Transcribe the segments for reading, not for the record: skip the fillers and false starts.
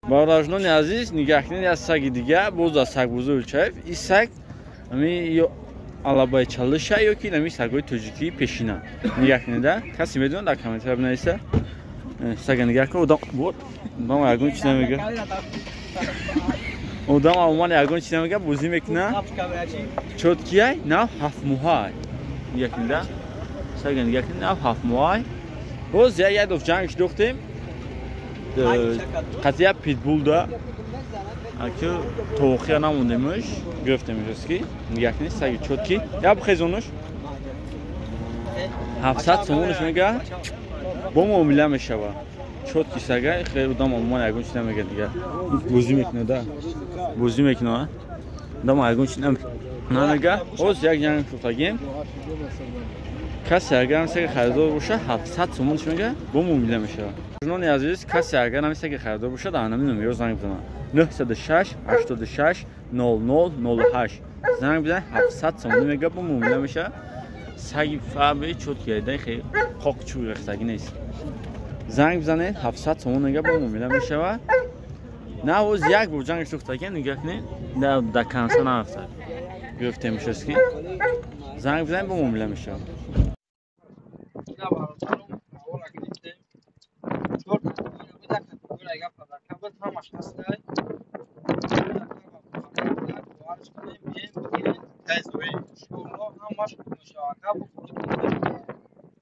Бародарони азиз, нигоҳ кунед, як саги дига боз аз сагбозори Чаев. Ин саг ами ё алабай чалыша ё ки нами сагҳои тоҷикии пешина. Нигоҳ кунед, касе медонад, дар комментария бинависа. Сага нигоҳ кун, одам вот, одам ягон чиз намега. Одам умуман ягон чиз намега, бозӣ мекуна. Чоткияй, нав 7 моҳай. Нигоҳ кунед, сага нигоҳ кунед, нав 7 моҳай. Боз як доф ҷангш дохтем. Қатъия питбул да аки тоғия намондемш, гирифтемш, ки нигоҳ кунед, саги чёткий, я бихезонуш. 700 сомонш мега, бо муомила мешава. Чёткий сага, хеле одам умуман ягон чиз намега, дига бозӣ мекуна да, бозӣ мекуна, одам ягон чиз намега. Боз як ҷанг шухтагем. Касе агар ҳам саги харидор боша, 700 сомонш мега, бо муомила мешава. Нони азиз, касе агар ҳами саги харидор бошад, ҳанами номеро занг бизанад: 906 86 00 08. Занг бизанад, 700 сомонӣ мега, бо муомила мешава. Саги фаби чёткий айда, хе қоқ чӯ рехтагӣ нест. Занг бизанед, 700 сомон мега, бо муомила мешава. На оз як бор ҷанг шухтагӣ, нигоҳ кунед, да канса нарафта гирифтемишаст, ки занг бизанед, бо муомила мешава. Ина бародарон, ҳавола гирифтем. Чор категория, категория гапа дар кабел ҳамаш ҳастай. Бовариш кунем, бием бигирем, тайзои иншоалло ҳамаш хуб мешавад. Гапу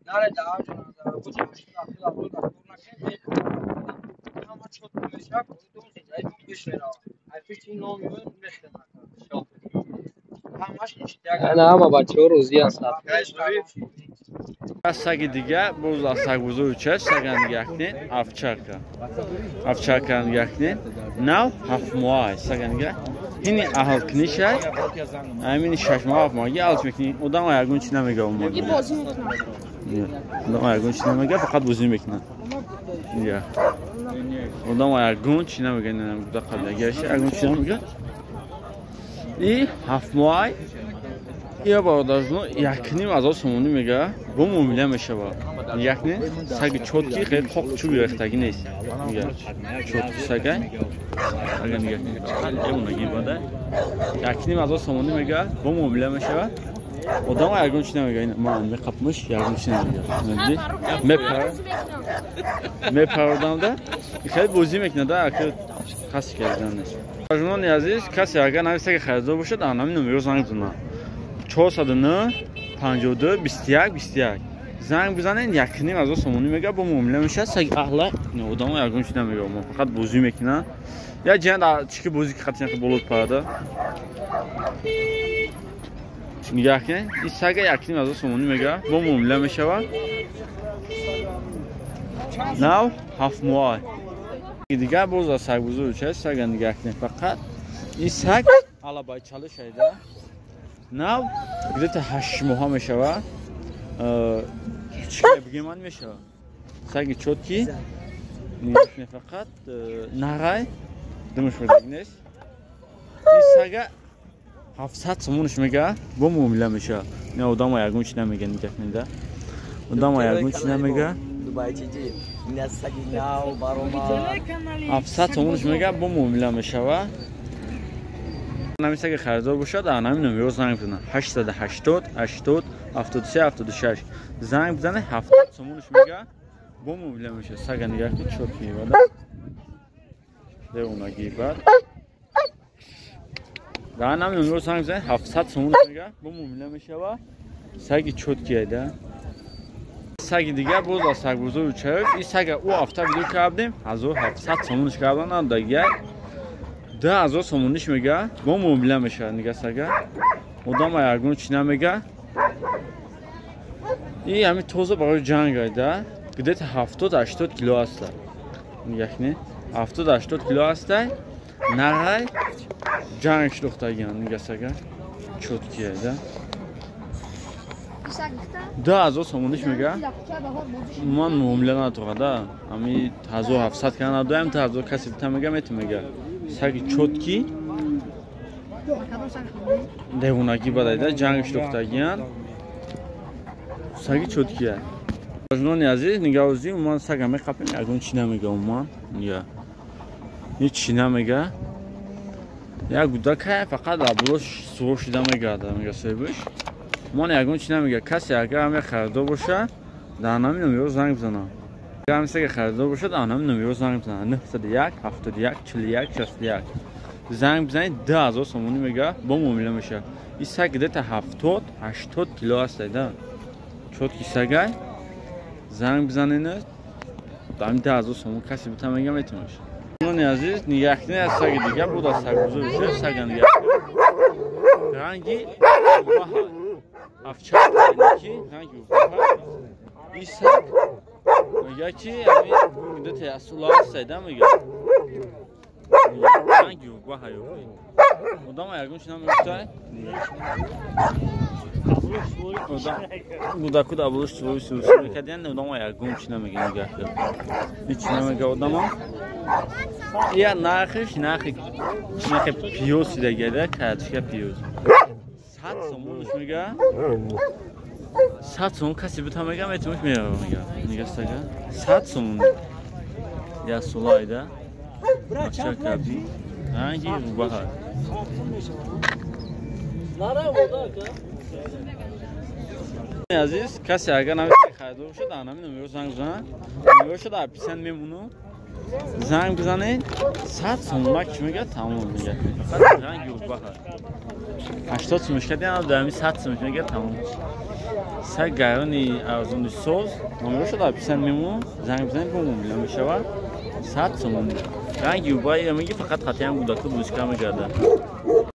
наре дар ҳар ҷо назарабоҷи мошин абдул дар кор накунем, ҳама чётко мешавад, коридор ҷайдон пеш меравад. Ай пишти ном мехӯрад. Ҳамаш иштияк. Ана ҳама бачаҳо розӣ ҳастанд. Саги дига боз аз сагбозори чаш. Сага нигоҳ кунед, овчарка, овчарка нигоҳ кунед, нав 7 моҳай. Сага нигоҳ, ҳини аҳлкунишай, ҳамини 6 моҳ, 7 моҳаги алч мекунӣ, одам ягон чи намега умуман. Одам ягон чи намега, фақат бозӣ мекунад. Одам ягон чи намега, қаблагиаш ягон чи намега. И 7 моҳай я, бародарҷоно, 1,5 ҳазор сомонӣ мега, бо муомила мешавад. Якне саги чёткий, хеле қоқ чӯби рехтагӣ нест. Чёткий сага, ага нига эмонаги бада, 1,5 ҳазор сомонӣ мега, бо муомила мешавад. Одама ягон чи намега, ман меқапмуш, ягон чи намега, мепара, мепародамда хеле бозӣ мекунада, ака касе кардан нест. Ҷонони азиз, касе агар нави саги харидор бошад, анами номеро занг бизанад: 409 52 21 21. Занг бизанед, 1,5 ҳазор сомонӣ мега, бо муомила мешавад. Саги аҳла, одамо ягон чи намега, фақат бозӣ мекунад. Я ҷиян чики бозӣ ки хати болот парада. Нигоҳ кунед, ин сага 1,5 ҳазор сомонӣ мега, бо муомила мешавад, нав 7 моҳ. Дигар боз аз сагбузори ча. Сага нигоҳ кунед, фақат ин саг алабай чалышайда, нав где-то 8 моҳа мешавад. Чӣ бигеман мешавад, саги чёткий, фақат нарай думаш бурдаги нест. Ин сага 700 сомонш мега, бо муомила мешавад. Не, одама ягон чи намега, нигоҳ кунеда, одама ягон чи намега. 700 сомонш мега, бо муомила мешавад. Нами саги харидор бошад, нами номеро занг бизанад: 880 80 73 76. Занг бизанед, 700 сомонш мега, бо муомила мешавад. Сага нигоҳ кун, чёткий бада, девонагӣ бад. Дар нами номеро занг бизанед, 700 сомонш мега, бо муомила мешавад. Саги чёткий айда. Саги дигар боз аз сагбозори Чаёв. Ин сага ӯ ҳафта видео кардем, 1700 сомониш кардан надагия, 2000 сомониш мега, бо муомила мешавад. Нига сага, одама ягон чи намега. И ҳами тоза барои ҷанг айда, где-то 70-80 кило аста. Нигахне, 70-80 кило аста, нарай, ҷанг шинохтагиан. Нига сага, чёткий айда, 2000 сомониш мега. Ман муомила надорада, ами 1700 кана надоям, 2000 касе бита мега, мети мега. Саги чёткий, девонагӣ бадайда, ҷанг шинохтагиян, саги чёткий я. Ҷонони азиз, нигаҳозӣ, умуман сага меқапем, ягон чи намега умуман. Нига. Ҳеч чӣ намега. Як гудакай, фақат абулош суво шида мегарда, мега соҳибаш. Мон ягон чӣ намега. Касе агар ҳаме харидор боша, дар ҳамин номеро занг бизана. Агар ҳамин сага харидор боша, дар ҳамин номеро занг бизана. 901 71 41 61. Занг бизанед, 2000 сомонӣ мега, бо муомила меша. Ин саг где-то 70 80 кило аст, да. Чёткий сагай. Занг бизанед, дар 2000 сомон касе бита мега, метавониш. Нони азиз, нигаҳ кунед, аз саги дига буд, аз саг бузург шуд, сага нигаҳ кунед. Ранги убаҳа. Овчарки ранги убаҳа. Ин саг мега ки ҳамин где-то асула аст, да, мега. Ранги убаҳа ё. Одама ягон чи намегуфтай? Гудаку даблуш сувои сусу мекардиян, одама ягон чи намега, нигаҳ кунед. Ҳеч чи намега одама. Я нархиш нархи пиёз шидагида, картошка, пиёз. 100 сомонш мега. 100 сомон касе бита мега, метавониш меява мега. Нигаҳ сага. 100 сомон. Я сулайда. Овчарка ранги рубаҳа. Азиз, касе агар нависи харидор бошад, дар ҳамин номеро занг бизанад. Номерошо дар описание мемону. Занг бизанед, 100 сомонак чӣ мега, тамом мега. Фақат ранги рубаҳа. 80 сомонш кардиам, дар ҳамин 100 сомонш мега, тамом. Саг гарони арзони соз, номерошо дар описание мемону. Занг бизанед, бо муомила мешавад. 100 сомон. Ранги рубаҳа меги, фақат хатиам гудаку бузика мегардад.